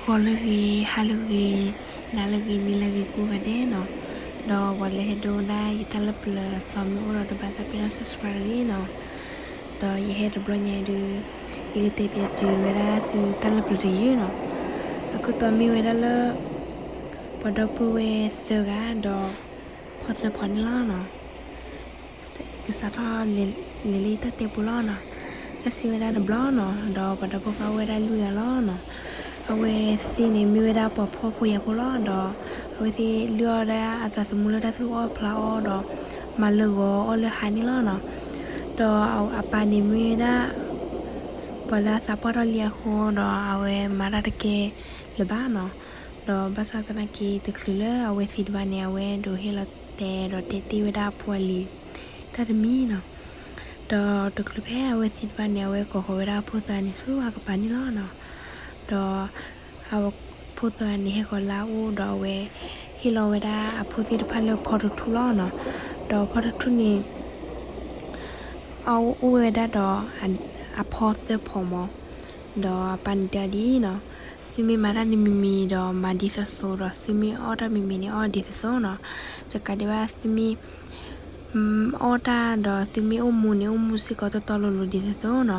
ဂီၤလၢအဂ့ၤ, ဟါလၢအဂ့ၤ, နၤလၢအဂ့ၤ, နံၤလၢအဂ့ၤ ကိးဂၤဒဲးနီၤ. ဒီးပှၤလၢဟဲဒိဝဲဒၣ်ယတၢ်လၢပျၢၤအသီ မ့ၢ်အိၣ်ဒီးတဘၣ်သးပ့ၤနီၣ် subscribe တဂ့ၤနီၤ. ဒီးယဟဲတဘျီညါအံၤဒီး ယကတဲပၠးတုၤဝဲဒၣ်သုတၢ်လၢပျၢၤတယုၢ်နီၤ. အခိၣ်တီမ့ၢ်ဝဲဒၣ်လၢ ပှၤဒီပုၢ်ဝဲၢ်သၢဂၤဒီး ဖီသၢဖီန့ၣ်လီၤနီၤ. ကစးထီၣ်လဲၤလၢယတၢ်တဲပူၤလီၤနီၤ. တၢ်စံးဝဲဒၣ်တဘျီနီၤ, ဒီးပှၤဒီပုၢ်ဝဲၢ်အိၣ်ဝဲဒၣ်လွံၢ်ဂၤလီၤနီၤ. အဝဲသ့ၣ်န့ၣ်မ့ၢ်ဝဲဒၣ်ပှၤဖှီၣ်ဖိယာ်ဖိလီၤ. ဒီးအဝဲသ့ၣ်လုၢ်အီၣ်ဒၣ်အသးသမူလၢတၢ်သူၣ်အီၣ်ဖျးအီၣ်ဒီး မၤလၢဂီၤအီၣ်လၢဟါန့ၣ်လီၤနီၤ. ဒီးအပၢ်န့ၣ်မ့ၢ်ဝဲဒၣ် ပှၤလၢအသးပှၢ်ထီၣ်လံအဃိဒီး အဝဲမၤတၢ်တကဲလၢၤဘၣ်နီၤ. ဒီးဘၣ်ဆၣ်သနာ်က့ တချုးလၢအဝဲသံတဘၣ်န့ၣ် အဝဲဒိးဟ့ၣ်လီၤတဲာ်ဒီးတဲတ့ၢ်ဝဲဒၣ်အဖိအလံၤ တၢ်တမံၤနီၤ. ဒီးတချုးဖဲအဝဲသံတဘၣ်န့ၣ် အဝဲကိးဃီၤဝဲဒၣ်အဖိသၢဂၤန့ၣ်ဆူအကပၤန့ၣ်လီၤနီၤ. ဒီးအဖိသၢဂၤန့ၣ်ဟဲဃီၤလၢအအိၣ်ဒီးအဝဲ ဟ့ၣ်လီၤဝဲဒၣ်အဖိသ့ၣ်တဖၣ်လၢဖီတထူၣ်လီၤနီၤ. ဒီးဖီတထူၣ်န့ၣ် အအိၣ်ဝဲဒၣ်ဒီး အဖီသၢဖီမး. ဒီးအပၢ်န့ၣ်တဲဒ်အံၤနီၤ, သုမ့ၢ်မၤတၢ်န့ၣ်မံၤမံၤဒီးမၤဒ်သိးသိးဒီး သုမ့ၢ်အီၣ်တၢ်မံၤမံၤန့ၣ်အီၣ်ဒ်သိးသိးနီၤ. တကးဒံးဘၣ်သုမ့ၢ် အီၣ်တၢ်ဒီးသုမ့ၢ်အိၣ်မူန့ၣ် အိၣ်မူစ့ၢ်ကီးတီတီလိၤလိၤဒ်သိးသိးနီၤ.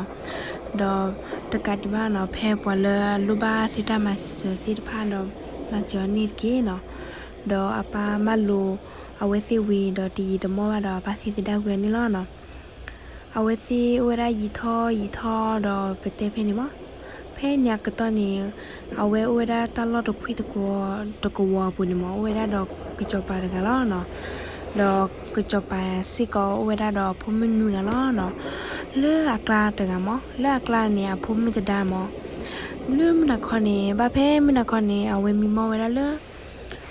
ဒီးတကးဒံးဘၣ်နီၤ ဖဲပှၤလၢအလိၣ်ဘၣ်သုတၢ်မၤစၢၤသ့ၣ်တဖၣ်ဒီး မၤစၢၤအီၤန့ၣ်တက့ၢ်နီၤ. ဒီးအပၢ်မၢလိာ်အဝဲသ့ၣ်ဝံၤဒီးတယံာ်တမီၢ်ဘၣ်ဒီးအပၢ်သံသဒၣ်ကွံာ်အီၤန့ၣ်လီၤနီၤ. အဝဲသ့ၣ်အိၣ်ဝဲဒၣ်ယံာ်ထီၣ်ယံာ်ထီၣ်ဒီးပတဲဖဲန့ၣ်မး, ဖဲန့ၣ်အကတီၢ်န့ၣ် အဝဲအိၣ်ဝဲဒၣ်တၢ်လီၢ်တခွံၣ်တကဝီၤအပူၤန့ၣ်မး အိၣ်ဝဲဒၣ်ဒီးကစီၤပၤတဂၤလီၤနီၤ. ဒီးကစီၤပၤစ့ၢ်ကီးအိၣ်ဝဲဒၣ်ဒီးအဖိမုၣ်နွံဂၤလီၤနီၤ. လၢအကျါတဂၤမး, လၢအကျါန့ၣ် အဖိမုၣ်သဒါမး, လၢမုၢ်နၤခီန့ၣ် ဘၣ်ဖဲမုၢ်နၤခီန့ၣ် အဝဲမံမီၢ်ဝဲဒၣ်လၢ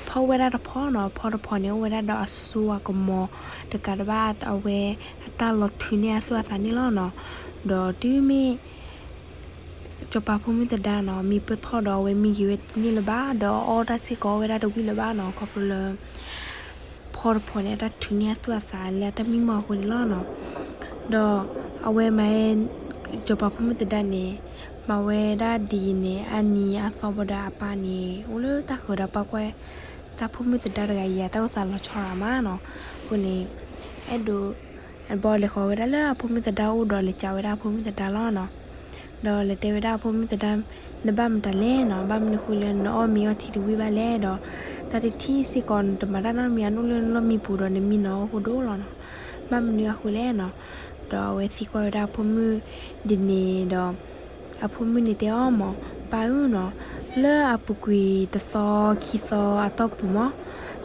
ဖီဝဲဒၣ်တဖီနီၤ. ဖီတဖီန့ၣ် အိၣ်ဝဲဒၣ်ဒီးအစိအကမီၤ တကးဒံးဘၣ် အဝဲအတၢ်လီၤထုးန့ၢ်အသူၣ်အသးန့ၣ်လီၤနီၤ. ဒီးတုၤမ့ၢ် စီၤပၤဖိမုၣ်သဒါနီၤ မံပၢၢ်ထီၣ်ဒီးအဝဲမံယံၤဝဲတန့ၢ်လၢၤဘၣ် ဒီးအီၣ်တၢ်စ့ၢ်ကီးအီၣ်ဝဲဒၣ်တဝံၣ်လၢၤဘၣ်နီၤ. ခီဖျိလၢ ဖီတဖီန့ၣ် အတၢ်ထုးန့ၢ်အသူၣ်အသးလၢအတၢ်မံမီၢ်အဃိန့ၣ်လီၤနီၤ. ဒီးအဝဲမၤဝဲ စီၤပၤဖိမုၣ်သဒါန့ၣ် မၤဝဲဒၣ်ဒ်အံၤန့ၣ် အါနံၤအါသီဘၣ်ဒီးအပၢ်န့ၣ် အိၣ်လၢတၢ်ဃၢၤဒီးပၢ်ကွၢ် တၢ်ဖိမုၣ်သဒါတဂၤအံၤ အတၢ်အိၣ်သးလီၤဆီရၤမးနီၤ. အဃိန့ၣ် အဲၣ်ဒိး ဘီလဲၤဃီၤဝဲဒၣ်လၢအဖိမုၣ်သဒါအိၣ်ဒီးလဲၤစံးဝဲဒၣ်အဖိမုၣ်သဒါလီၤနီၤ. ဒီးလဲၤတဲဝဲဒၣ်အဖိမုၣ်သဒါ နဘၣ်မတၤလဲၣ်နီၤ, ဘၣ်မနုၤဃိလၢနအီၣ်မ့ၤအီထံတဝံၣ်ဘၣ်လဲၣ်ဒီး တၢ်တထံၣ်စ့ၢ်ကီးနတမၤတၢ်နီတမံၤ နအိၣ်လၢနလီၢ်မံပူၤဒီးနမံနီၤအိၣ်ဃိဒိၣ်လီၤနီၤ. ဘၣ်မနုၤအဃိလဲၣ်နီၤ. ဒီးအဝဲသံကွၢ်ဝဲဒၣ်အဖိမုၣ်ဒ်န့ၣ်ဒီး အဖိမုၣ်န့ၣ်တဲအီၤမး, ပၢ်ဧၢနီၤ, လၢအပူၤကွံာ်တသီခံသီအတီၢ်ပူၤမး သးမံမီၢ်ဝဲဒၣ်လၢဖီတဖီနီၤ ဃံလၤဘၣ်ဝဲဒၣ်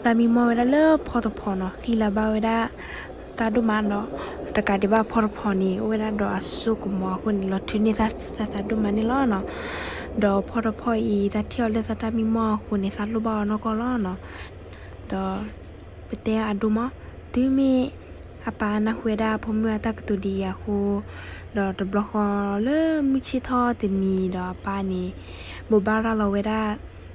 သးဒိၣ်မးဒီး တကးဒံးဘၣ်ဖီတဖီန့ၣ် အိၣ်ဝဲဒၣ်ဒီးအစိကမီၤအဃိန့ၣ် လီၤထုးန့ၢ်သးသးဒိၣ်မးန့ၣ်လီၤနီၤ. ဒီးဖီတဖီအံၤ သးထံၣ်အီၤလၢသးတၢ်မံမီၢ်အဃိန့ၣ် သးလိၣ်ဘၣ်အီၤနီၢ်ကီၢ်လီၤနီၤ. ဒီးပတဲအဒိမး, တုၤမ့ၢ်အပၢ်နၢ်ဟူဝဲဒၣ်အဖိမုၣ်အတၢ်ကတိၤဒ်အံၤအဃိ, ဒီးတဘျီဃီလၢမုၢ်ဆ့ၣ်ထီၣ်တနံၤဒီးအပၢ်န့ၣ် ဘိးဘၣ်ရၤလီၤဝဲ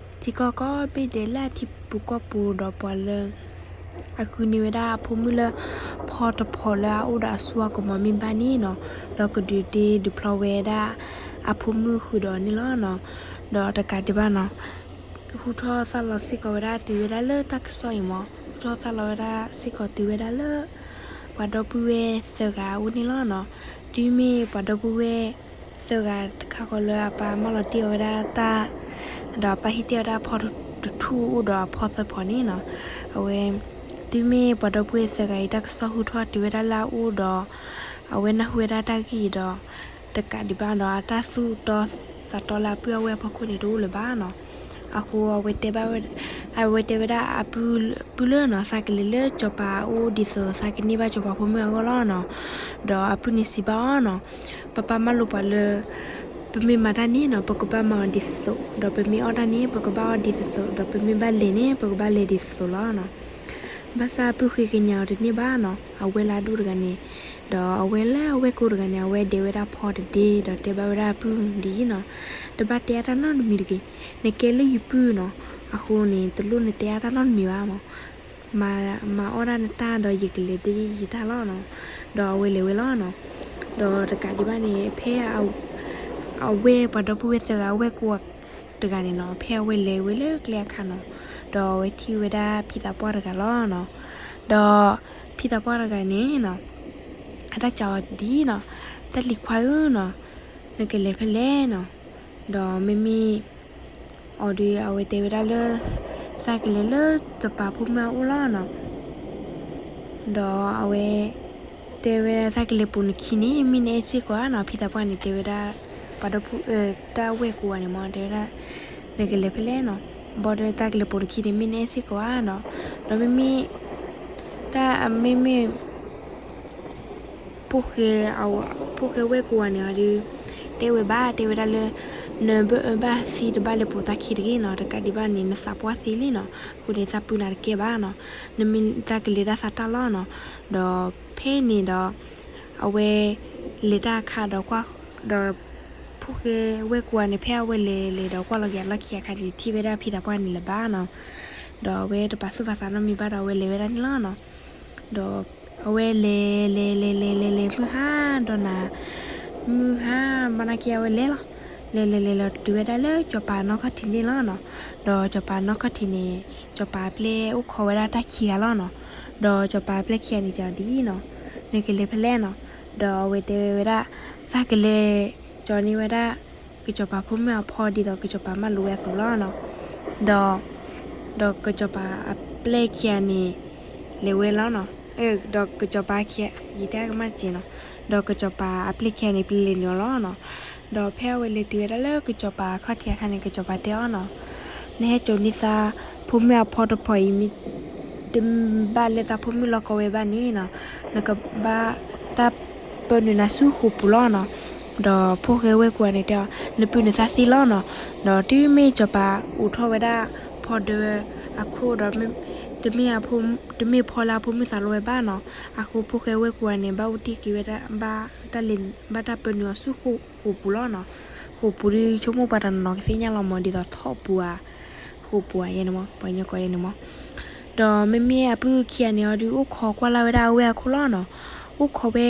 ဒၣ် ထံကီၢ်ကိးဘ့ၣ်ဒဲးလၢအထံပူၤကီၢ်ပူၤဒီးပှၤလၢ အဃုန့ၢ်ဝဲဒၣ်အဖိမုၣ်လၢ ဖီတဖီလၢအအိၣ်ဒီးအစိအကမီၤမ့ၢ်ဘၣ်န့ၣ်နီၤ, ဒီးကဒုးတ့ဒုးဖျီဝဲဒၣ်အဖိမုၣ်ဃုာ်ဒီးန့ၣ်လီၤနီၤ. ဒီးတကးဒံးဘၣ်နီၤ, ဟူထီၣ်သၣ်လီၤစ့ၢ်ကီးဝဲဒၣ်တုၤဝဲဒၣ်လၢတၢ်ကစီၣ်အံၤမး, ဟူထီၣ်သၣ်လီၤဝဲဒၣ်စ့ၢ်ကီးတုၤဝဲဒၣ်လၢ ပှၤဒီပုၢ်ဝဲၢ်သၢဂၤအအိၣ်န့ၣ်လီၤနီၤ. တုၤမ့ၢ်ပှၤဒီပုၢ်ဝဲၢ်သၢဂၤတခါဃီလၢအပၢ်မၢလီၤတ့ၢ်အီၤဝဲဒၣ်တၢ် ဒီးအပၢ်ဟ့ၣ်တ့ၢ်ဝဲဒၣ်ဖီတထူၣ်အိၣ်ဒီးအဖီသၢဖီန့ၣ်နီၤ, အဝဲ တုၤမ့ၢ်ပှၤဒီပုၢ်ဝဲၢ်သၢဂၤအံၤ တၢ်ကစီၣ်ဟူထီၣ်တုၤဝဲဒၣ်လၢအအိၣ်ဒီး အဝဲနၢ်ဟူဝဲဒၣ်တၢ်ဂ့ၢ်အံၤဒီး တကးဒံးဘၣ်ဒီး အတၢ်သူၣ်တီသးတီလၢအပုၢ်အဝဲၢ်အဖီခိၣ်န့ၣ် တအိၣ်လၢၤဘၣ်နီၤ. အဃိအဝဲတဲဘၣ်ဝဲ အဝဲတဲဝဲဒၣ်အပုၢ်လၢနီၤ, သးကလဲၤလၢစီၤပၤအအိၣ်ဒ်သိး သးကန့ၢ်ဘၣ်စီၤပၤဖိမုၣ်အဂီၢ်လီၤနီၤ. ဒီးအပုၢ်န့ၣ်စံးဘၣ်အီၤနီၤ, ပၢ်ပၢ်မၢလိာ်ပှၤလၢ ပမ့ၢ်မၤတၢ်န့ၣ်နီၤ ပကဘၣ်မၤအီၤဒ်သိးသိး, ဒီးပမ့ၢ်အီၣ်တၢ်န့ၣ် ပကဘၣ်အီၣ်ဒ်သိးသိး, ဒီးပမ့ၢ်ဘၣ်လဲၤန့ၣ် ပကဘၣ်လဲၤဒ်သိးသိးလီၤနီၤ. ဘၣ်ဆၣ်အပုၢ်ဃ့ကညးအီၤတန့ၢ်ဘၣ်နီၤ, အဝဲၢ်လၢအဒိၣ်တဂၤန့ၣ်, ဒီးအဝဲၢ်လၢအဝဲၢ်ကိတဂၤန့ၣ် အဝဲဒဲးဝဲဒၣ်ဖီတဒ့ ဒီးတဲဘၣ်ဝဲဒၣ်အပုၢ်ဒ်အံၤနီၤ, တဘၣ်တဲအါတၢ်နီတမံၤတဂ့ၤ, နကဲလၢယပုၢ်နီၤ, အဃိန့ၣ် တလိၣ်နတဲအါတၢ်နီတမံၤဘၣ်မး. မၤအီၣ်ဒၣ်နတၢ်ဒီးယကလဲၤဒ်ယတၢ်လီၤနီၤ. ဒီးအဝဲလဲၤဝဲလီၤနီၤ. ဒီးတကးဒံးဘၣ်န့ၣ် ဖဲအဝဲၢ်ပှၤဒီပုၢ်ဝဲၢ်သၢဂၤအဝဲၢ်ကိး တဂၤန့ၣ်နီၤ, ဖဲအဝဲလဲၤဝဲလၢကျဲအခါနီၤ, ဒီးအဝဲထံၣ်ဝဲဒၣ်ဖံသးပှၢ်တဂၤလီၤနီၤ. ဒီးဖံသးပှၢ်တဂၤန့ၣ်နီၤ, အတၢ်စံးအီၤဒ်နီၤ, တၢ်လံၤခွါဧၢနီၤ, နကလဲၤဖဲလဲၣ်နီၤ. ဒီးမ့မ့ၢ် အီၤဒီး အဝဲတဲဝဲဒၣ်လၢ သးကလဲၤလၢစီၤပၤဖိမုၣ်အအိၣ်လီၤနီၤ. ဒီးအဝဲတဲဝဲဒၣ် သးကလဲၤပိာ်နခံန့ၣ် မ့ၢ်နအဲၣ်စ့ၢ်ကီးဧါနီၤ. ဖံသးပှၢ်န့ၣ်တဲဝဲဒၣ် ပှၤဒီဖိ တၢ်ဝဲၢ်ကိးဂၤန့ၣ်မ့ၢ် တဲဝဲဒၣ် နကလဲၤဖဲလဲၣ်နီၤ. ဘၣ်ဒီး သးကလဲၤပိာ်နခံန့ၣ် မ့ၢ်နအဲၣ်စ့ၢ်ကီးဧါနီၤ. ဒီးမ့မ့ၢ် တၢ်မ့မ့ၢ် ဖိဃဲ ဖိဃဲဝဲၢ်ကိးဂၤန့ၣ်အီၤဒီး တဲဝဲဘၣ် တဲဝဲဒၣ်လၢ နဘၣ်အၢဘၣ်သီ တဘၣ်လဲၤပိာ်သးခံတဂ့ၤနီၤ. တကးဒံးဘၣ်န့ၣ် နသးပှၢ်သ့လံနီၤ. အဃိန့ၣ် သးပုၢ်နၤတကဲဘၣ်နီၤ. နမ့ၢ်သးကလဲၤဒၣ်သးတၢ်လီၤနီၤ. ဒီးဖဲန့ၣ်ဒီး အဝဲလဲၤတၢ်အခါဒီး ကွၢ်ဒီး ဖိဃဲဝဲၢ်ကိးဂၤန့ၣ် ဖဲအဝဲလဲၤလဲၤဒီးကွၢ်လီၤက့ၤအလီၢ်ခံအခါန့ၣ် တထံၣ်ဝဲဒၣ်ဖံသးပှၢ်န့ၣ်လၢၤဘၣ်နီၤ. ဒီးအဝဲတပာ်သူၣ်ပာ်သးနီတမံၤဘၣ်ဒီး အဝဲလဲၤဝဲဒၣ်န့ၣ်လီၤနီၤ. ဒီးအဝဲလဲၤလဲၤလဲၤလဲၤလဲၤလဲၤ မုၢ်ဟါဒီးနၤ မုၢ်ဟါဘၣ်နာ်က့ အဝဲလဲၤလီၤ. လဲၤလဲၤလဲၤလီၤတုၤဝဲဒၣ်လၢစီၤပၤနီၢ်ခီၣ်ထံးန့ၣ်လီၤနီၤ. ဒီးစီၤပၤနီၢ်ခီၣ်ထံးန့ၣ် စီၤပၤအပျဲၢ်အိၣ်ခိးဝဲဒၣ်တၢ်ခံဂၤလီၤနီၤ. ဒီးစီၤပၤအပျဲၢ်ခံဂၤန့ၣ် တဲအီၤဒ်အံၤနီၤ, နကလဲၤဖဲလဲၣ်နီၤ. ဒီးအဝဲတဲဝဲဒၣ် သးကလဲၤ ကၠီန့ၢ်ဝဲဒၣ် ကစီၤပၤဖိမုၣ်အဖီ ဒ်သိးကစီၤပၤမၢလိာ်ဝဲအသိးလီၤနီၤ. ဒီး ဒီးကစီၤပၤအပျဲၢ်ခံဂၤန့ၣ် လဲၤဝဲလီၤနီၤ. ဒီးကစီၤပၤခံဂၤ ယတဲကမၣ်တက့ၢ်နီၤ. ဒီးကစီၤပၤအပျဲၢ်ခံဂၤန့ၣ် ပျဲလဲၤနုာ်အီၤလီၤနီၤ. ဒီးဖဲအဝဲလဲၤတုၤဝဲဒၣ်လၢကစီၤပၤအခီၣ်ထံးအခါန့ၣ် ကစီၤပၤတဲအီၤနီၤ, နဟဲကၠီန့ၢ်သးဖိမုၣ်အဖီတဖီအံၤ မ့ၢ် တဘၣ်လၢသးဖိမုၣ်လီၢ်ကီဝဲဘၣ်န့ၣ်နီၤ, နကဘၣ်တၢ်ပၢနုာ်နၤဆူဃိာ်ပူၤလီၤနီၤ. ဒီးဖိဃဲဝဲၢ်ကိးဂၤန့ၣ်တဲအီၤ နပုၢ်နသးသ့လီၤနီၤ. ဒီးတုၤမ့ၢ်စီၤပၤအိးထီၣ်ဝဲဒၣ်ဖီဒၢအခိၣ်ဒီး တမ့ၢ် တမ့ၢ်ဖီလၢအဖိမုၣ်သးလီဝဲဘၣ်နီၤ. အဃိဖိဃဲဝဲၢ်ကိးဂၤန့ၣ် ဘၣ်အိၣ်တ့ၢ်က့ၤဝဲဒၣ် ဘၣ်တၢ်လဲၤ ဘၣ်တၢ်ပၢနုာ်အီၤဆူဃိာ်ပူၤလီၤနီၤ. ဃိာ်ပူၤဒီး ဆိကမိၣ်ပှၤတနီၤနီၤကသ့ၣ်ညါလီၤမး ဒ်သိးထီၣ်ပူၤဧါ, ဃိာ်ပူၤဧါယဲန့ၣ်မး ပှၤကညီကိးယဲန့ၣ်မး. ဒီးမ့မ့ၢ်အပုၢ်ခံဂၤန့ၣ်အီၤဒီး အိၣ်ခိးကွၢ်လၢ်ဝဲဒၣ်အဝဲၢ်အခိၣ်လီၤနီၤ. အိၣ်ခိးဝဲ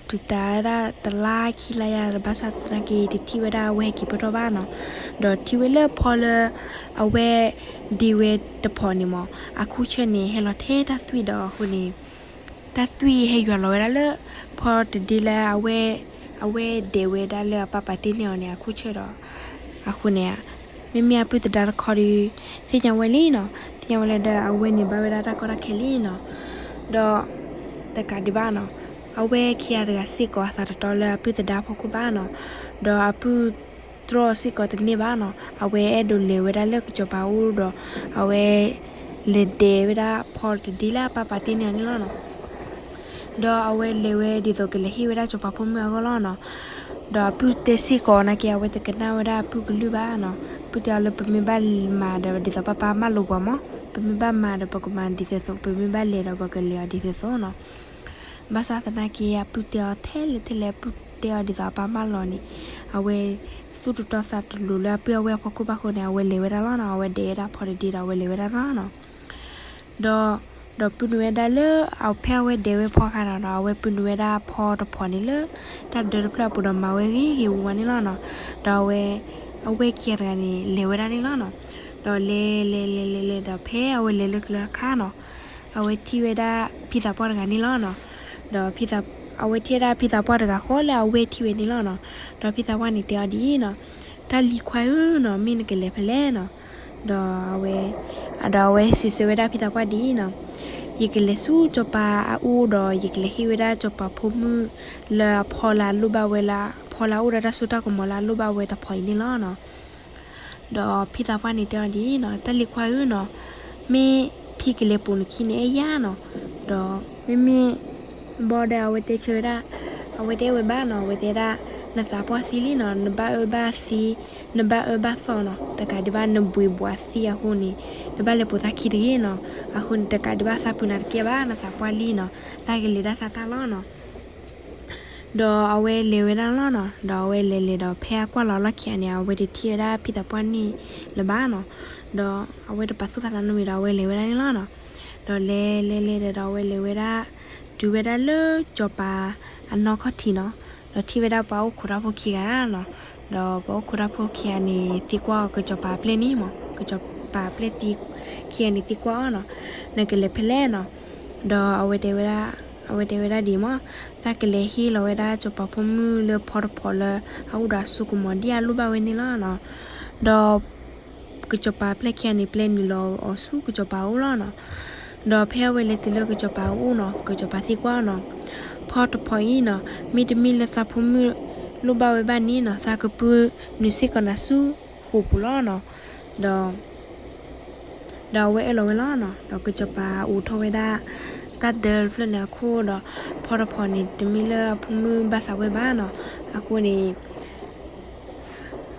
တုၤတၢ်ဝဲဒၣ်တလါခံလါယါ ဘၣ်ဆၣ်သနာ်က့ တထံၣ်ဝဲဒၣ်အဝဲၢ်ဟဲက့ၤပၢၢ်ထီၣ်ဘၣ်နီၤ. ဒီးထံၣ်ဝဲလၢဖီလၢ အဝဲဒ့ဝဲတဖီန့ၣ်မး အခိၣ်ဆၢၣ်န့ၣ် ဟဲလီၤထဲတၢ်သွံၣ်ဒီးအဃိန့ၣ် တၢ်သွံၣ်ဟဲယွၤလီၤဝဲဒၣ်လၢ ဖီတဒ့လၢအဝဲ အဝဲဒဲးဝဲဒၣ်လၢအပၢ်ပာ်တ့ၢ်န့ၢ်အီၤန့ၣ် အခိၣ်ဆၢၣ်ဒီး အဃိန့ၣ် မ့မ့ၢ်အပုၢ်သဒါတခီဒီး သ့ၣ်ညါဝဲလံနီၤ. သ့ၣ်ညါဝဲလၢဒီးအဝဲန့ၣ်ဘၣ်ဝဲဒၣ်တၢ်ကီတၢ်ခဲလံနီၤ. ဒီး တကးဒံးဘၣ်နီၤ, အဝဲခံဂၤတဂၤစ့ၢ်ကီးအသးတတီလၢအပုၢ်သဒါဖီခိၣ်ဘၣ်နီၤ. ဒီးအပုၢ်တြီၢ်စ့ၢ်ကီးတန့ၢ်ဘၣ်နီၤ. အဝဲအဲၣ်ဒိးလဲၤဝဲဒၣ်လၢကစီၤပၤအအိၣ်ဒီး အဝဲ လဲၤဒဲးဝဲဒၣ်ဖီတဒ့လၢအပၢ်ပာ်တ့ၢ်န့ၢ်အီၤန့ၣ်လီၤနီၤ. ဒီးအဝဲလဲၤဝဲဒ်သိးကလဲၤဟ့ၣ်ဝဲဒၣ်စီၤပၤဖိမုၣ်အဂီၢ်လီၤနီၤ. ဒီးအပုၢ်တဲစ့ၢ်ကီးနာ်က့ အဝဲတကနၣ်ဝဲဒၣ်အပုၢ်ကလုၢ်ဘၣ်နီၤ. ပုၢ်တဲအီၤလၢပမ့ၢ်ဘၣ်မၤဒီးဒ်သိးပၢ်ပၢ်မၢလိာ်ပှၤမး, ပမ့ၢ်ဘၣ်မၤဒီးပကမၤဒ်သိးသိး, ပမ့ၢ်ဘၣ်လဲၤဒီးပကလဲၤအီၤဒ်သိးသိးနီၤ. ဘၣ်ဆၣ်သနာ်က့ အပုၢ်တဲအီၤထဲလဲၣ်ထဲလဲၣ် အပုၢ်တဲအီၤဒ်သိးအပၢ်မၢလိာ်န့ၣ်, အဝဲသူၣ်တတီသးတလိၤလၢအပုၢ်အဝဲၢ်အဖီခိၣ်ဘၣ်အဃိန့ၣ် အဝဲလဲၤဝဲဒၣ်လီၤနီၤ. အဝဲဒဲးဝဲဒၣ်ဖီတဒ့ဒီးအဝဲလဲၤဝဲဒၣ်လီၤနီၤ. ဒီး ဒီးပုၢ်နုာ်ဝဲဒၣ်လၢ အဖဲအဝဲဒဲးဝဲဖီအခါနီၤ ဒီးအဝဲပုၢ်နုာ်ဝဲဒၣ်ဖီတဖီန့ၣ်လၢ တၢ်ဒၢတဖျၢၣ်အပူၤဒီးမၤဝဲဂ့ၤဂ့ၤဝါဝါန့ၣ်လီၤနီၤ. ဒီးအဝဲ အဝဲၢ်ခံဂၤတဂၤန့ၣ် လဲၤဝဲဒၣ်န့ၣ်လီၤနီၤ. ဒီးလဲၤလဲၤလဲၤလဲၤလဲၤဒီးဖဲအဝဲလဲၤလၢကျဲအခါနီၤ အဝဲထံၣ်ဝဲဒၣ်ဖံသးပှၢ်တဂၤန့ၣ်လီၤနီၤ. ဒီး အဝဲထံၣ်ဝဲဒၣ်ဖံသးပှၢ်တဂၤဃီလၢအဝဲၢ်ထံၣ်ဝဲန့ၣ်လီၤနီၤ. ဒီးဖံသးပှၢ်န့ၣ်တဲအီၤဒ်အံၤနီၤ, တၢ်လံၤခွါဧၢနီၤ မ့ၢ်နကလဲၤဖဲလဲၣ်နီၤ. ဒီးအဝဲ ဒီးအဝဲစံးဆၢဝဲဒၣ်ဖံသးပှၢ်ဒ်အံၤနီၤ, ယကလဲၤဆူစီၤပၤအအိၣ်ဒီး ယကလဲၤဟ့ၣ်ဝဲဒၣ်စီၤပၤဖိမုၣ်လၢအဖီလၢအလိၣ်ဘၣ်ဝဲလၢ ဖီလၢအအိၣ်ဒီးတၢ်စိတၢ်ကမီၤလၢအလိၣ်ဘၣ်ဝဲတဖီအံၤန့ၣ်လီၤနီၤ. ဒီးဖံသးပှၢ်န့ၣ်တဲအီၤဒ်အံၤနီၤ, တၢ်လံၤခွါဧၢနီၤ, မ့ၢ်ဖံကလဲၤပိာ်နခံန့ၣ်အဲၣ်ယၤနီၤ. ဒီးမ့မ့ၢ် ဘၣ်ဒီးအဝဲတဲဆၢဝဲဒၣ်, အဝဲတအဲၣ်ဝဲဘၣ်နီၤ, အဝဲတဲဒၣ် နသးပှၢ်သံလံနီၤ, နဘၣ်အၢဘၣ်သံ, နဘၣ်အၢဘၣ်သီနီၤ, တကးဒံးဘၣ်နဘှံးဘှီးသံအဃိန့ၣ် နဘၣ်လဲၤပိာ်သးခံတဂ့ၤနီၤ. အဃိန့ၣ် တကးဒံးဘၣ်သးပုၢ်နၤတကဲဘၣ်, နသးပှၢ်လံနီၤ, သးကလဲၤဒၣ်သးတၢ်လီၤနီၤ. ဒီးအဝဲလဲၤဝဲဒၣ်လီၤနီၤ. ဒီးအဝဲလဲၤလဲၤဒီးဖဲအကွၢ်လီၤလီၢ်ခံဂၤန့ၣ် အဝဲတထံၣ်ဝဲဒၣ်ဖံသးပှၢ်န့ၣ်လၢၤဘၣ်နီၤ. ဒီးအဝဲတပာ်သူၣ်ပာ်သးနီတမံၤဒီး အဝဲလဲၤဝဲဒၣ်န့ၣ်လီၤနီၤ. ဒီးလဲၤလဲၤလဲၤဒီး ဒီးအဝဲလဲၤဝဲဒၣ် တုၤဝဲဒၣ်လၢစီၤပၤအနီၢ်ခီၣ်ထံးနီၤ. ဒီးထံၣ်ဝဲဒၣ်ပှၤအိၣ်ခိးတၢ်ဖိခံဂၤနီၤ. ဒီးပှၤအိၣ်ခိးတၢ်ဖိခံဂၤန့ၣ်သံကွၢ်အီၤ ကစီၤပၤအပျဲၢ်န့ၣ်မး, ကစီၤပၤအပျဲၢ်ခံဂၤန့ၣ်သံကွၢ်အီၤနီၤ, နကလဲၤဖဲလဲၣ်နီၤ. ဒီးအဝဲတဲဝဲဒၣ်, အဝဲတဲဝဲဒၣ်ဒ်အံၤမး, သးကလဲၤဟ့ၣ်လီၤဝဲဒၣ်စီၤပၤဖိမုၣ်လၢဖီတဖီလၢ အအိၣ်ဒီးအစိကမီၤဒ်အလိၣ်ဘၣ်ဝဲန့ၣ်လီၤနီၤ. ဒီး ကစီၤပၤအပျဲၢ်ခံဂၤန့ၣ် ပျဲနုာ်လီၤအီၤဆူကစီၤပၤအအိၣ်လီၤနီၤ. ဒီးဖဲအဝဲလဲၤတုၤလၢကစီၤပၤအအိၣ်နီၤ, ကစီၤပၤသံကွၢ်အီၤနီၤ, ဖီတဖီအံၤနီၤ, မ့တမ့ၢ်လၢသးဖိမုၣ်လိၣ်ဘၣ်ဝဲဘၣ်န့ၣ်နီၤ, သးကပုၢ်နုာ်စ့ၢ်ကီးနၤဆူဃိာ်ပူၤလီၤနီၤ. ဒီး ဒီးအဝဲအၢၣ်လီၤဝဲလီၤနီၤ. ဒီးကစီၤပၤအိးထီၣ်ဝဲဒၣ် တၢ်ဒၢတဖျၢၣ်န့ၣ်အခိၣ်ဒီး ဖီတဖီန့ၣ် တမ့ၢ်လၢအဖိမုၣ်ဘၣ်သးဝဲဘၣ်နီၤ. အဃိန့ၣ်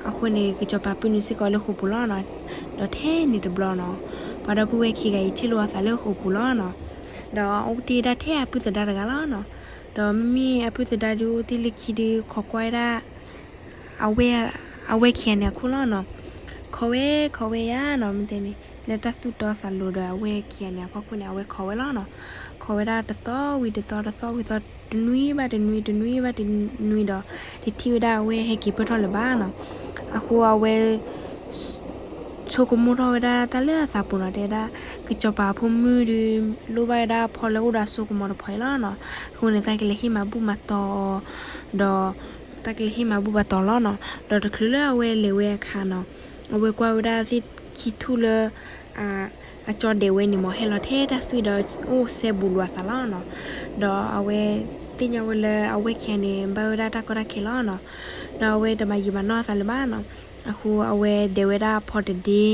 အဃိန့ၣ် ကစီၤပၤပုၢ်နုာ်စ့ၢ်ကီးလၢဃိာ်ပူၤလီၤနီၤ. ဒီးထဲန့ၣ်တဘျီနီၤ, ပှၤဒီပုၢ်ဝဲၢ်ခံဂၤအံၤထံၣ်လိာ်အသးလၢဃိာ်ပူၤလီၤနီၤ. ဒီးအိၣ်တ့ၢ်ဒၣ်ထဲအပုၢ်သဒါတဂၤလီၤနီၤ. ဒီးမ့မ့ၢ်အပုၢ်သဒါဒုးအိၣ်တ့ၢ်လၢခံဒုး ခိးကွၢ်ဝဲဒၣ် အဝဲ, အဝဲခံဂၤန့ၣ်အခိၣ်လီၤနီၤ. ခိးဝဲ, ခိးဝဲယါနီၤ, မ့ၢ်တဲန့ၣ် လၢတၢ်သူၣ်တီသးလိၤဒီးအဝဲခံဂၤန့ၣ်အဖီခိၣ်န့ၣ် အဝဲခိးဝဲလီၤနီၤ. ခိးဝဲဒၣ်တသီဝံၤတသီ တသီဝံၤတသီ တနွံဘၣ်တနွံ တနွံဘၣ်တနွံဒီး တထံၣ်ဝဲဒၣ်အဝဲဟဲက့ၤပၢၢ်ထီၣ်လၢၤဘၣ်နီၤ. အဃိအဝဲ ဆိကမိၣ်ထီၣ်ဝဲဒၣ်တၢ်လၢအသးပူၤနီၤ, တဲဝဲဒၣ် ကစီၤပၤဖိမုၣ်ဒုး လိၣ်ဘၣ်ဝဲဒၣ်ဖီလၢအိၣ်ဒီးအစိကမီၤတဖီအံၤလီၤနီၤ. အဃိန့ၣ် သးကလဲၤဟ့ၣ်မၤဘူၣ်မၤတီၤအီၤ, ဒီး သးကလဲၤဟ့ၣ်မၤဘူၣ်မၤတီၤလီၤနီၤ. ဒီးတချုးလၢအဝဲလဲၤဝဲအခါနီၤ, အဝဲကွၢ်ဝဲဒၣ်သ့ၣ်ခံထူၣ်လၢ အကၠီဒဲးဝဲန့ၣ်မး ဟဲလီၤထဲတၢ်သွံၣ်ဒီးအိၣ်စဲဘူးလိာ်အသးလီၤနီၤ. ဒီးအဝဲသ့ၣ်ညါဝဲလၢအဝဲခံဂၤန့ၣ် ဘၣ်ဝဲဒၣ်တၢ်ကီတၢ်ခဲလီၤနီၤ. ဒီးအဝဲတမၤယံာ်မၤနီၢ်အသးလၢၤဘၣ်နီၤ. အဃိအဝဲဒဲးဝဲဒၣ်ဖီတဒ့, ဒီး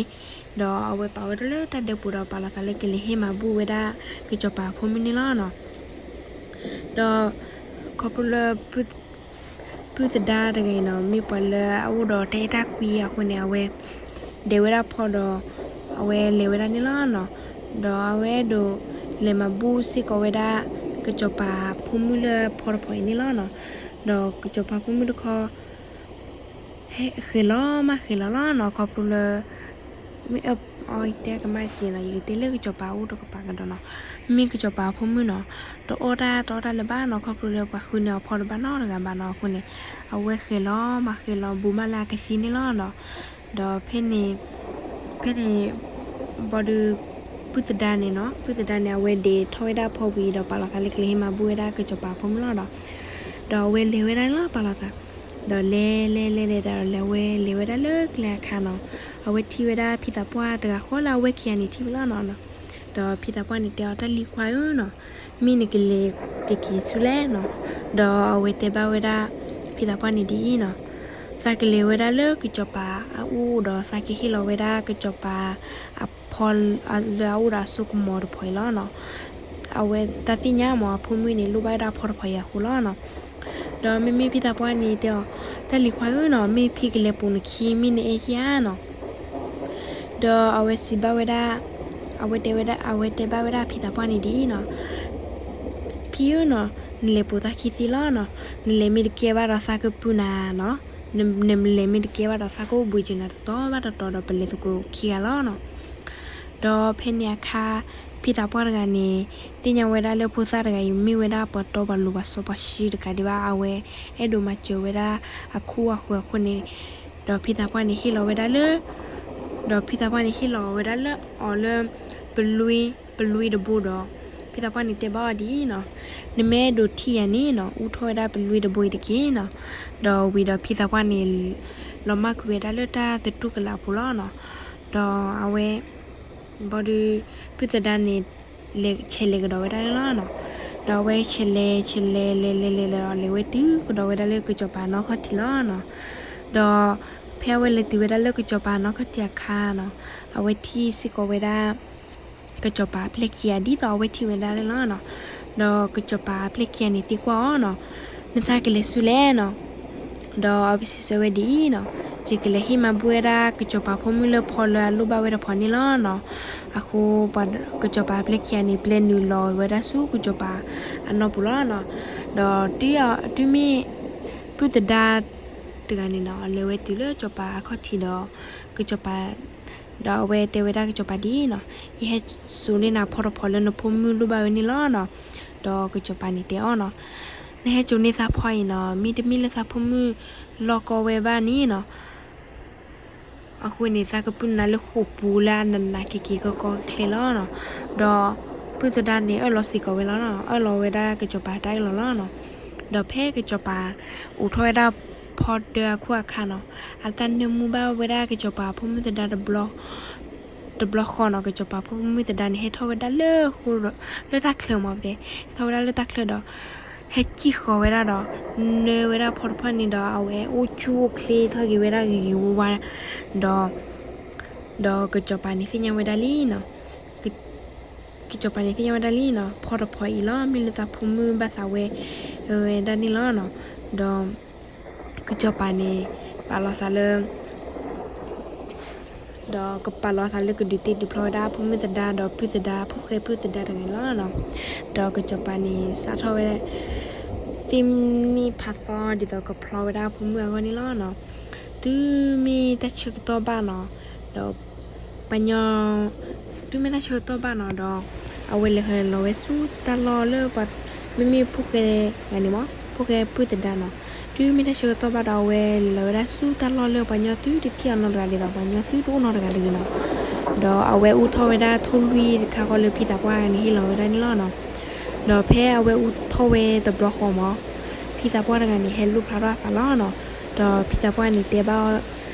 အဝဲပာ်ဝဲဒၣ်လၢတၢ်ဒၢပူၤဒီးပာ်လီၤသးလၢကလဲၤဟ့ၣ်မၤဘူၣ်ဝဲဒၣ်ကစီၤပၤဖိမုၣ်န့ၣ်လီၤနီၤ. ဒီးခီဖျိလၢ ပုၢ်သဒါတဂၤအံၤနီၤ မ့ၢ်ပှၤလၢအအိၣ်ဒီးတၢ်အဲၣ်တၢ်ကွံအဃိန့ၣ် အဝဲဒဲးဝဲဒၣ်ဖီဒီး အဝဲလဲၤဝဲဒၣ်န့ၣ်လီၤနီၤ. ဒီးအဝဲအဲၣ်ဒိးလဲၤမၤဘူၣ်စ့ၢ်ကီးဝဲဒၣ် ကစီၤပၤဖိမုၣ်လၢဖီတဖီအံၤန့ၣ်လီၤနီၤ. ဒီးကစီၤပၤဖိမုၣ်တခီ ဟဲဃဲၤလီၤမးဃဲၤလီၤလီၤနီၤ ခီဖျိလၢ မ့ၢ်အ အီတဲကမၣ်စ့နီၤ ယကတဲလၢကစီၤပၤအိၣ်တကပၤကဒီးနီၤ. မ့ၢ်ကစီၤပၤဖိမုၣ်နီၤ တအီၣ်တၢ်တအီၣ်တၢ်လၢၤဘၣ်နီၤ ခီဖျိလၢပှၤဃုန့ၢ်အီၤဖီတဘၣ်နီတဂၤဘၣ်နီၤ အဃိန့ၣ် အဝဲဃဲၤလီၤမးဃဲၤလီၤဘူးမးလၢအကသံန့ၣ်လီၤနီၤ. ဒီးဖဲန့ၣ် ဖဲန့ၣ် ဘၣ်ဒီး ပုၢ်သဒါန့ၣ်နီၤ ပုၢ်သဒါန့ၣ် အဝဲဒဲးထီၣ်ဝဲဒၣ်ဖီဝံၤဒီးပာ်လီၤသးလၢကလဲၤဟ့ၣ်မၤဘူၣ်ဝဲဒၣ်ကစီၤပၤဖိမုၣ်လီၤဒီး ဒီးအဝဲလဲၤဝဲဒၣ်န့ၣ်လီၤ ပာ်လီၤသး ဒီးလဲၤလဲၤလဲၤလဲၤဒီးလဲၤဝဲလဲၤဝဲဒၣ်လၢကျဲအခါနီၤ အဝဲထံၣ်ဝဲဒၣ်ဖံသးပှၢ်တဂၤဃီလၢအဝဲခံဂၤန့ၣ်ထံၣ်ဝဲလီၤနီၤ. ဒီးဖံသးပှၢ်န့ၣ်တဲအီၤ တၢ်လံၤခွါဧၢနီၤ မ့ၢ်နကလဲၤကက့ၤဆူလဲၣ်နီၤ. ဒီးအဝဲတဲဘၣ်ဝဲဒၣ် ဖံသးပှၢ်န့ၣ်ဒ်အံၤနီၤ သးကလဲၤဝဲဒၣ်လၢကစီၤပၤအအိၣ်ဒီးသးကဟ့ၣ်လီၤဝဲဒၣ်ကစီၤပၤအဖီလၢအအိၣ်ဒီးအစိကမီၤတဖီအံၤလီၤနီၤ. အဝဲတၢ်သ့ၣ်ညါမးအဖိမုၣ်န့ၣ်လိၣ်ဘၣ်ဝဲဒၣ်ဖီတဖီအံၤအဃိလီၤနီၤ. ဒီးမ့မ့ၢ်ဖံသးပှၢ်န့ၣ်တဲအီၤ တၢ်လံၤခွါဧၢနီၤ မ့ၢ်ဖံကလဲၤပိာ်နခံမ့ၢ်နအဲၣ်ဧါနီၤ. ဒီးအဝဲစံးဘၣ်ဝဲဒၣ် အဝဲတဲဝဲဒၣ် အဝဲတဲဘၣ်ဝဲဒၣ်ဖံသးပှၢ်န့ၣ်ဒ်အံၤနီၤ ဖံဧၢနီၤ နလဲၤပိာ်သးခံသ့လီၤနီၤ. နလဲၤမ့ၢ်တကဲဘၣ်ဒီးသးကပုၢ်နၤနီၤ နလဲၤမ့ၢ်တကဲဘၣ်ဒီးသးကအိၣ်ဘှံးစၢၤနၤတတီၤဘၣ်တတီၤဒီးပလဲၤသကိးခံဂၤလီၤနီၤ. ဒီးဖဲန့ၣ်အခါ ဖံသးပှၢ်တဂၤန့ၣ် သ့ၣ်ညါဝဲဒၣ်လၢဖိသၣ်တဂၤအံၤ မ့ၢ်ဝဲဒၣ်ပှၤတီပှၤလိၤပှၤစီပှၤဆှံတကးဒံးဘၣ် အဝဲအဲၣ်ဒိးမၤစၢၤဝဲဒၣ်အခူအဃၢၤအဃိန့ၣ် ဒီးဖံသးပှၢ်န့ၣ်ဟ့ၣ်လီၤဝဲဒၣ်လၢ ဒီးဖံသးပှၢ်န့ၣ်ဟ့ၣ်လီၤဝဲဒၣ်လၢအီၤလၢ ပလွံ, ပလွံတဘိဒီး ဖံသးပှၢ်န့ၣ်တဲဘၣ်အီၤဒ်အံၤနီၤ နမ့ၢ်အဲၣ်ဒိးထံၣ်ယၤန့ၣ်နီၤ အူထီၣ်ဝဲဒၣ်ပလွံတဘိအံၤတက့ၢ်နီၤ. ဒီးဝံၤဒီးဖံသးပှၢ်န့ၣ် လီၤမၢ်ကွံာ်ဝဲဒၣ်လၢတၢ်သတူၢ်ကလာ်အပူၤလီၤနီၤ. ဒီးအဝဲ ဘၣ်ဒီး ပုၢ်သဒါန့ၣ် လဲၤဆဲးလဲၤကဒီးဝဲဒၣ်န့ၣ်လီၤနီၤ. ဒီးအဝဲဆဲးလဲၤဆဲးလဲၤလဲၤလဲၤလဲၤလဲၤဒီး လဲၤဝဲတုၤကဒီးဝဲဒၣ်လၢကစီၤပၤနီၢ်ခီၣ်ထံးလီၤနီၤ. ဒီးဖဲအဝဲလဲၤတုၤဝဲဒၣ်လၢကစီၤပၤနီၢ်ခီၣ်ထံးအခါနီၤ အဝဲထံၣ်စ့ၢ်ကီးဝဲဒၣ် ကစီၤပၤအပျဲၢ်ခံဂၤဒ်သိးအဝဲထံၣ်ဝဲဒၣ်န့ၣ်လီၤနီၤ. ဒီးကစီၤပၤအပျဲၢ်ခံဂၤန့ၣ်သံကွၢ်အီၤနီၤ, နသးကလဲၤဆူလဲၣ်နီၤ. ဒီးအဝဲစံးဆၢဝဲဒ်အံၤနီၤ, ယကလဲၤဟ့ၣ်မၤဘူၣ်ဝဲဒၣ်ကစီၤပၤဖိမုၣ်လၢဖီလၢအလိၣ်ဘၣ်ဝဲတဖီန့ၣ်လီၤနီၤ. အဃိ ကစီၤပၤအပျဲၢ်ခံဂၤန့ၣ် ပျဲနုာ်လီၤဝဲဒၣ်ဆူကစီၤပၤအနီၢ်ပူၤလီၤနီၤ. ဒီးတုၤမ့ၢ် ပုၢ်သဒါတဂၤန့ၣ်နီၤ လဲၤဝဲတုၤလၢကစီၤပၤအခီၣ်ထံးဒီး ကစီၤပၤ ဒီးအဝဲတဲဝဲဒၣ်ကစီၤပၤဒ်အံၤနီၤ, ယဟဲစိာ်န့ၢ်နၤဖီတဖီလၢနဖိမုၣ်လိၣ်ဘၣ်ဝဲန့ၣ်လီၤနီၤ. ဒီးကစီၤပၤန့ၣ်တဲအီၤနီၤ, နဟဲစိာ်န့ၢ်သးဖီအံၤနီၤ, မ့တမ့ၢ်လၢသးဖိမုၣ် လီၢ်ကီဝဲဘၣ်န့ၣ်နီၤ. အဃိန့ၣ် သးကပုၢ်နးလၢဃိာ်ပူၤလၢအနးနးက့ၤက့ၤကီကီချဲလီၤနီၤ. ဒီးပုၢ်သဒါန့ၣ် အၢၣ်လီၤစ့ၢ်ကီးဝဲလီၤနီၤ, အၢၣ်လီၤဝဲဒၣ်ကစီၤပၤတၢ်အၢၣ်လီၤလီၤနီၤ. ဒီးဖဲကစီၤပၤအိးထီၣ်ဝဲဒၣ်ဖီတၢအခိၣ်အခါနီၤ, အတၢ်နၢမူဘၣ်ဝဲဒၣ်ကစီၤပၤဖိမုၣ်သဒါတဘျီ တဘျီဃီနီၤ. ကစီၤပၤဖိမုၣ်သဒါန့ၣ် ဟဲထီၣ်ဝဲဒၣ်လၢဃိ လၢတၢ်ချၢမး, ဟဲထီၣ်ဝဲဒၣ်လၢတၢ်ချၢဒီး ဟဲစံၣ်ဃီၤဝဲဒၣ်ဒီး နၢဝဲဒၣ်ဖီတဖၣ်န့ၣ်ဒီး အဝဲအိၣ်ဆူၣ်အိၣ်ချ့ထီၣ်က့ၤဝဲဒၣ်ဂ့ၤဂ့ၤဝါဝါ ဒီး ဒီးကစီၤပၤန့ၣ်သ့ၣ်ညါဝဲဒၣ်လံနီၤ. ကစီၤပၤန့ၣ်သ့ၣ်ညါဝဲဒၣ်လံနီၤ, ဖီတဖီအံၤလီၤ မ့ၢ်လၢသးဖိမုၣ်ဘၣ်သးဝဲ ဝဲဒၣ်န့ၣ်လီၤနီၤ. ဒီးကစီၤပၤန့ၣ် ပာ်လီၤသးလၢ ဒီးကပာ်လီၤသးလၢကဒုးတ့ဒုးဖျီဝဲဒၣ်ဖိမုၣ်သဒါ ဒီးပုၢ်သဒါ ဖိၣ်ဃဲပုၢ်သဒါတဂၤန့ၣ်လီၤနီၤ. ဒီးကစီၤပၤန့ၣ် စးထီၣ်ဝဲ သ့ၣ်နံၣ်ဖးသီ ဒ်သိးကဖျီဝဲဒၣ်ဖိမုၣ်အဂီၢ်န့ၣ်လီၤနီၤ. တုၤမ့ၢ်တၢ်ဆၢကတီၢ်ဘၣ်နီၤ, ဒီးပှၤညီ တုၤမ့ၢ်တၢ်ဆၢကတီၢ်ဘၣ်နီၤ ဒီး အဝဲလဲၤလီၤဝဲဆူတၢ်လီၢ်လၢပှၤ မ့မ့ၢ်ဖိၣ်ဃဲတဂၤန့ၣ်မး ဖိၣ်ဃဲပုၢ်သဒါနီၤ. တုၤမ့ၢ်တၢ်ဆၢကတီၢ်ဘၣ်ဒီး အဝဲလဲၤလီၤဝဲဒၣ်ဆူတၢ်လီၢ်လၢပှၤညီသုတထံၣ်အီၤနီတဂၤ ဒ်သိးပှၤညီသုတအိၣ်နီတဂၤတဂ့ၤနီၤ. ဒီးအဝဲအူထီၣ်ဝဲဒၣ်ထိၣ်လွံၢ်တခါဃီလၢဖံသးပှၢ်တဂၤန့ၣ်ဟ့ၣ်လီၤဝဲဒၣ်န့ၣ်လီၤနီၤ. ဒီးဖဲအဝဲအူထီၣ်ဝဲတဘျီဃီမး ဖံသးပှၢ်တဂၤန့ၣ် ဟဲလိၣ်ဖျါထီၣ်အသးလီၤနီၤ. ဒီးဖံသးပှၢ်န့ၣ် တဲဘၣ်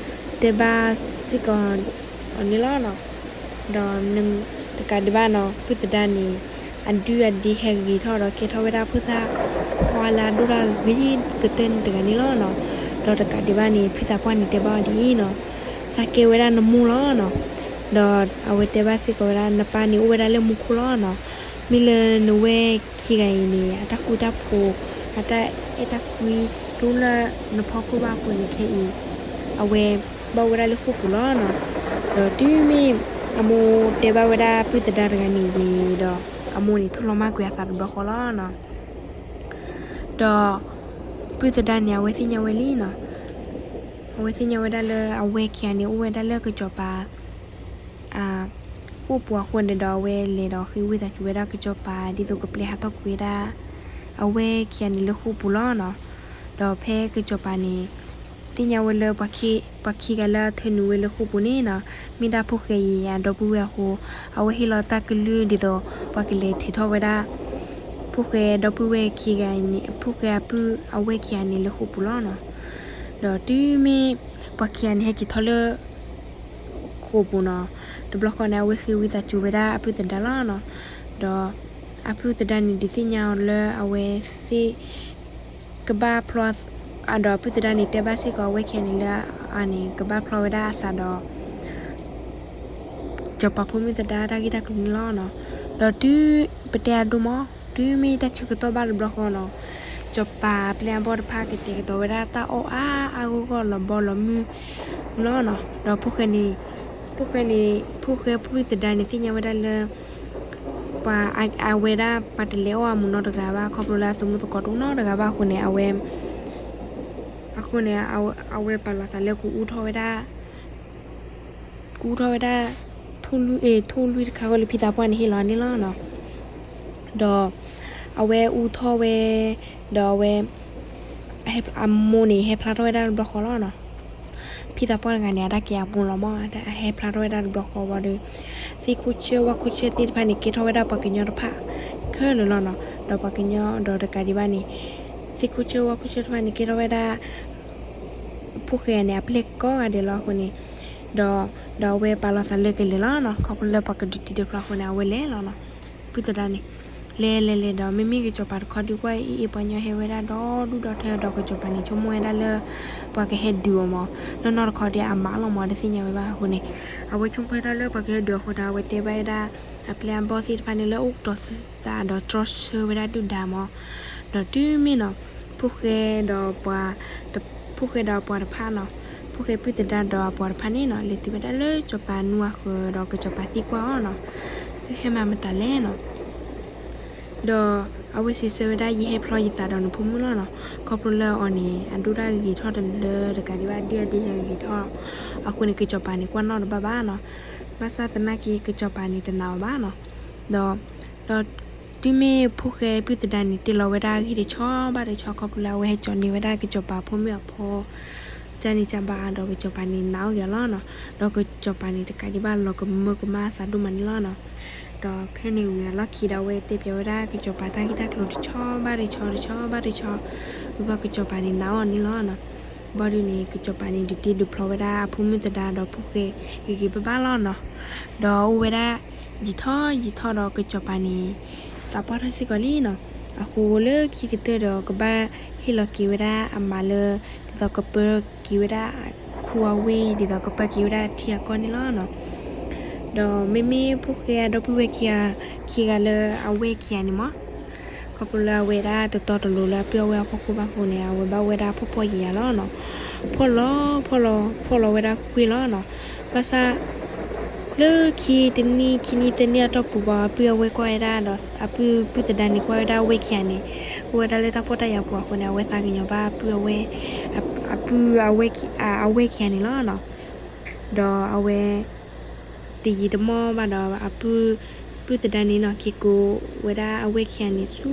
တဲဘၣ်စ့ၢ်ကီးအီၤန့ၣ်လီၤနီၤ. ဒီးတကးဒံးဘၣ်နီၤ ပုၢ်သဒါန့ၣ် အဒုအဒ့ဟဲဂ့ၤထီၣ်ဒီး ကဲထီၣ်ဝဲဒၣ်ဖိသၣ်ခွါလၢအဒိၣ်တၢ်ဂ့ၤကတၢၢ်န့ၣ်တဂၤန့ၣ်လီၤနီၤ. ဒီးတကးဒံးဘၣ်န့ၣ် ဖံသးပှၢ်န့ၣ်တဲဘၣ်အီၤဒ်အံၤနီၤ, သးကဲဝဲဒၣ်နမိၢ်လီၤနီၤ. ဒီးအဝဲတဲဘၣ်စ့ၢ်ကီးဝဲဒၣ် နပၢ်န့ၣ်အိၣ်ဝဲဒၣ်လၢမူခိၣ်လီၤနီၤ. မ့ၢ်လၢနဝဲၢ်ခံဂၤအံၤန့ၣ် အတၢ်ဃူတၢ်ဖိး အတၢ်အဲၣ်တၢ်ကွံ တအိၣ်လၢနဖီခိၣ်ဘၣ်အဃိန့ၣ် ခဲအံၤ အဝဲဘၣ်အိၣ်ဝဲဒၣ်လၢဃိာ်ပူၤလီၤနီၤ. ဒီးတုၤမ့ၢ်အမိၢ်တဲဘၣ်ဝဲဒၣ်ပုၢ်သဒါတဂၤန့ၣ်ဝံၤဒီး အမိၢ်န့ၣ် ထိၣ်လီၤမၢ်ကွံာ်အသးတဘျီဃီလီၤနီၤ. ဒီးပုၢ်သဒါန့ၣ် အဝဲသ့ၣ်ညါဝဲလံနီၤ. အဝဲသ့ၣ်ညါဝဲဒၣ်လၢအဝဲၢ်ခံဂၤန့ၣ် အိၣ်ဝဲဒၣ်လၢကစီၤပၤ အဃိာ်ပူၤအဃိန့ၣ်ဒီး အဝဲလဲၤဒီးဃ့ဝံသးစူၤဝဲဒၣ်ကစီၤပၤ ဒ်သိးကပျဲဟးထီၣ်ကွံာ်ဝဲဒၣ် အဝဲၢ်ခံဂၤန့ၣ်လၢဃိာ်ပူၤလီၤနီၤ. ဒီးဖဲကစီၤပၤန့ၣ် သ့ၣ်ညါဝဲလၢ ပှၤခံဂၤလၢအထၢနုာ်ဝဲလၢဃိာ်ပူၤန့ၣ်နီၤ မ့ၢ်ဒၣ်ဖိၣ်ဃဲအံၤအဒီပုၢ်ဝဲၢ်အဃိ အဝဲဟ့ၣ်လီၤတၢ်ကလုၢ်ဒ်သိး ပှၤကလဲၤထုးထီၣ်ဝဲဒၣ် ဖိၣ်ဃဲဒီပုၢ်ဝဲၢ်ခံဂၤန့ၣ် ဖိၣ်ဃဲအပုၢ်အဝဲၢ်ခံဂၤန့ၣ်လၢဃိာ်ပူၤလီၤနီၤ. ဒီးတုၤမ့ၢ်ပှၤခံဂၤန့ၣ် ဟဲက့ၤထီၣ်လၢ ဃိာ်ပူၤနီၤ တဘျီဃီန့ၣ် အဝဲဃ့ဝံသးစူၤဝဲဒၣ်အပုၢ်သဒါလီၤနီၤ. ဒီးအပုၢ်သဒါန့ၣ် ဒုးသ့ၣ်ညါအီၤလၢအဝဲသ့ၣ် ကဘၣ်ဖျီ ဒီးအပုၢ်သဒါန့ၣ် တဲဘၣ်စ့ၢ်ကီးအဝဲၢ်ခံဂၤန့ၣ်လၢအန့ၣ် ကဘၣ်ဖျီဝဲဒၣ်အသးဒီး စီၤပၤဖိမုၣ်သဒါတၢ်ဂ့ၢ်တၢ်ကျိၤန့ၣ်လီၤနီၤ. ဒီးတုၤပတဲအဒိၣ်မး တုၤမ့ၢ်တၢ်ဆၢကတီၢ်ဘၣ်တဘျီဃီနီၤ စီၤပၤအပျဲၢ်အဘီၣ်တဖၣ်ကတဲာ်ကတီၤဝဲဒၣ်တၢ်အီၣ်အါအါဂီၢ်ဂီၢ်လီၤဘီလီၤမုၢ်လီၤနီၤ. ဒီးဖိၣ်ဃဲန့ၣ် ဖိၣ်ဃဲန့ၣ် ဖိၣ်ဃဲပုၢ်သဒါန့ၣ် သ့ၣ်ညါဝဲဒၣ်လၢ ပှၤအဝဲဒၣ်ပှၤတလဲၤအီၣ်အမူးနီတဂၤဘၣ် ခီဖျိလၢအသမူသကိးတအိၣ်နီတဂၤဘၣ်အဃိန့ၣ် အဝဲ အဃိန့ၣ် အဝဲပာ်လီၤသးလၢကအူထီၣ်ဝဲဒၣ် ကအူထီၣ်ဝဲဒၣ် ထိၣ်လွံၢ် ထိၣ်လွံၢ်တခါဃီလၢဖံသးပှၢ်န့ၣ်ဟ့ၣ်လီၤန့ၣ်လီၤနီၤ. ဒီးအဝဲအူထီၣ်ဝဲ ဒီးအဝဲ အမိၢ်န့ၣ် ဟဲဖျါထီၣ်ဝဲဒၣ်တဘျီဃီလီၤနီၤ. ဖံသးပှၢ်တဂၤန့ၣ် အတၢ်ကဲအမိၢ်လီၤမး အဟဲဖျါထီၣ်ဝဲဒၣ်တဘျီဃီဝံၤဒီး သ့ၣ်ခိၣ်ဆၢဝၣ်ခိၣ်ဆၢသ့ၣ်တဖၣ်န့ၣ် ကဲထီၣ်ဝဲဒၣ်ပှၤကညီတဖၣ်ခဲလၢာ်လီၤနီၤ. ဒီးပှၤကညီဒီးတကးဒံးဘၣ်န့ၣ် သ့ၣ်ခိၣ်ဆၢဝၣ်ခိၣ်ဆၢတဖၣ်န့ၣ် ကဲထီၣ်ဝဲဒၣ် ဖိၣ်ဃဲန့ၣ် အပျဲၢ်ကိးဂၤဒဲးလီၤအဃိန့ၣ် ဒီး ဒီးအဝဲပာ်လီၤသးလၢကလဲၤလီၤနီၤ. ခီဖျိလၢပှၤကဒုးတံၤဒုးဖျီအဃိန့ၣ် အဝဲလဲၤလီၤနီၤ. ဖံသဒါန့ၣ် လဲၤလဲၤလဲၤဒီး မ့မ့ၢ်ကစီၤပၤတခီဒုးကွၢ်အံၤ ပှၤကညီဟဲဝဲဒၣ်ဒီဒူၣ်ဒီထၢဒီး ကစီၤပၤန့ၣ် ဆိကမိၣ်ဝဲဒၣ်လၢ ပှၤကဟဲဒုးအီၤမး နီၢ်နီၢ်တခီဒီးအမးလီၤမး တသ့ၣ်ညါဝဲဘၣ်အဃိန့ၣ် အဝဲဆိကမိၣ်ဝဲဒၣ်လၢပှၤကဟဲဒုးအဃိဒီး အဝဲတဲဘၣ်ဝဲဒၣ် အပျဲၢ်အဘီၣ်သ့ၣ်တဖၣ်န့ၣ်လၢအိၣ်ကတီၤသးဒီးတြီဆၢဝဲဒၣ်ဒုၣ်ဒါမး ဒီးတုၤမ့ၢ်နီၤ ဖိၣ်ဃဲဒီးပှၤ ဖိၣ်ဃဲဒီးအပှၤတဖၣ်နီၤ ဖိၣ်ဃဲပုၢ်သဒါဒီးအပှၤတဖၣ်န့ၣ်နီၤ လဲၤတုၤဝဲဒၣ်လၢစီၤပၤနူအဃၢၤဒီး ကစီၤပၤသံကွၢ်အီၤနီၤ သုဟဲမၤမတၤလဲၣ်နီၤ. ဒီးအဝဲစံးဆၢဝဲဒၣ် ယဟဲဖျီယသးဒီးနဖိမုၣ်လီၤနီၤ. ခီဖျိလၢအီၤန့ၣ် အဒိၣ်တၢ်ဂ့ၤထီၣ်တလၢတကးဒံးဘၣ် ဒုၣ်အဒ့ဟဲဂ့ၤထီၣ် အဃိန့ၣ် ကစီၤပၤန့ၣ် ကွၢ်နီၣ်တဘၣ်ဘၣ်နီၤ. ဘၣ်ဆၣ်သနာ်က့ ကစီၤပၤန့ၣ် တနာ်အီၤဘၣ်နီၤ. ဒီး ဒီး တုၤမ့ၢ်ဖိၣ်ဃဲပုၢ်သဒါန့ၣ် တ့လီၤဝဲဒၣ်အဂ့ၢ်တဆီဘၣ်တဆီ ခီဖျိလၢအဝဲဟဲကၠီန့ၢ်ဝဲဒၣ်ကစီၤပၤဖိမုၣ်အဖီ ကန့ၣ်ကဘၣ်ဒီး ကစီၤပၤန့ၣ်နာ်အီၤက့ၤလီၤနီၤ. ဒီးကစီၤပၤန့ၣ်တကးဒံးဘၣ် လီၤကမၢကမၣ်အသးဒိၣ်မးန့ၣ်လီၤနီၤ. ဒီးဖဲန့ၣ်ဝံၤအလီၢ်ခံဒီး အဝဲတဲပၠးဝဲဒၣ်ကစီၤပၤတၢ်ဂ့ၢ်တၢ်ကျိၤတဆီဘၣ်တဆီ တဆီဘၣ်တဆီ, ဝံၤဘၣ်ကစီၤပၤန့ၣ်နာ်အီၤန့ၣ်လီၤနီၤ. ဘၣ်ဒုးန့ၣ် ကစီၤပၤန့ၣ် ဒုးတ့ဒုးဖျီဝဲဒၣ်အဖိမုၣ်သဒါဒီးဖိၣ်ဃဲဂ့ၤဂ့ၤဘၣ်ဘၣ်လီၤနီၤ. ဒီးအိၣ်ဝဲဒၣ်ယံာ်ထီၣ်ယံာ်ထီၣ်ဒီး ကစီၤပၤန့ၣ် သးပှၢ်ထီၣ်စ့ၢ်ကီးလံနီၤ. အဃိလၢခံကတၢၢ်ဒီး ကဘၣ်ဟ့ၣ်လီၤက့ၤဝဲဒၣ်အမါလၢ ဒ်သိးကပၢက့ၤဝဲဒၣ်ခူအဝ့ၢ် ဒ်သိးကပၢက့ၤဝဲဒၣ်ထံအကီၢ်န့ၣ်လီၤနီၤ. ဒီးမ့မ့ၢ်ဖိၣ်ဃဲအဒီပုၢ်ဝဲၢ်ခံဂၤ ခံဂၤလၢအဝဲၢ်ခံဂၤန့ၣ်မး ခီဖျိလၢအဝဲဒၣ်တတီတလိၤလၢအပုၢ်အဝဲၢ်အဖီခိၣ်ဘၣ်အဃိန့ၣ် အဝဲဘၣ်ဝဲဒၣ်ဖှီၣ်ဖှီၣ်ယာ်ယာ်လီၤနီၤ. ဖှီၣ်လီၤဖှီၣ်လီၤဖှီၣ်လီၤဝဲဒၣ်ကွ့ၢ်လီၤနီၤ. ဘၣ်ဆၣ် လၢခံတနံၣ်ခံနံၣ်သၢနံၣ်အတီၢ်ပူၤဘၣ် အပုၢ်အဝဲၢ်ကွၢ်ဝဲဒၣ်ဒီး အပုၢ်ပုၢ်သဒါန့ၣ် ကွၢ်ဝဲဒၣ်အဝဲၢ်ခံဂၤန့ၣ် အိၣ်ဝဲဒၣ်လၢတၢ်ဖှီၣ်တၢ်ယာ်ပူၤအဃိန့ၣ် အဝဲသးကညီၤဘၣ်အပုၢ်အဝဲၢ် အပုၢ်အဝဲၢ်ခံဂၤန့ၣ်လီၤနီၤ. ဒီးအဝဲ တယံာ်တမီၢ်ဘၣ်ဒီး အပုၢ်ပုၢ်သဒါန့ၣ်နီၤ က့ၤကိးဝဲဒၣ်အဝဲၢ်ခံဂၤန့ၣ်ဆူ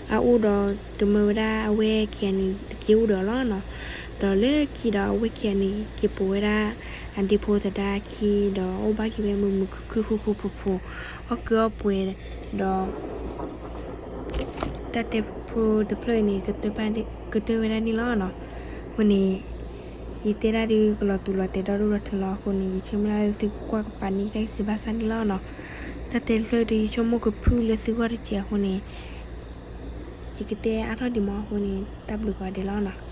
အအိၣ်ဒီး ကမၢဝဲဒၣ်အဝဲၢ်ခံဂၤန့ၣ် က့ၤအိၣ်ဒီးအီၤလီၤနီၤ. ဒီးလၢခံဒီးအဝဲၢ်ခံဂၤန့ၣ် က့ၤပိာ်ဝဲဒၣ်အဒ့ဖိသဒါခံ ဒီးအိၣ်ဘၣ်က့ၤဝဲမုာ်မုာ်ခုၣ်ခုၣ်ဃူဃူဖိးဖိး အီၣ်ကုအီၣ်ပှဲၤဒီး တၢ်တဲဖိတဖျၢၣ်အံၤန့ၣ် ကတၢၢ်ဝဲဒၣ်န့ၣ်လီၤနီၤ. အဃိန့ၣ် ယတဲဒၣ်ဒုးကလီၤတူာ်လီၤတဲာ်ဒီဒိၣ်ဒီထၢလီၤအဃိန့ၣ် ယဆၢမုၢ်လၢ်လၢသုကကွၢ်ကပာ်န့ၢ်တၢ်ဂ့ၢ်စံးဘၣ်ဆၣ်န့ၣ်လီၤနီၤ. တၢ်တဲတဖျၢၣ်ဒုး ယဆိကမိၣ်ကဖုၣ်လၢသုဂီၢ်တစဲးအဃိန့ၣ် ယကတဲအါထီၣ်ဒံးမးအဃိန့ၣ် တၢ်ဘျုးကိးဂၤဒဲးလီၤနီၤ.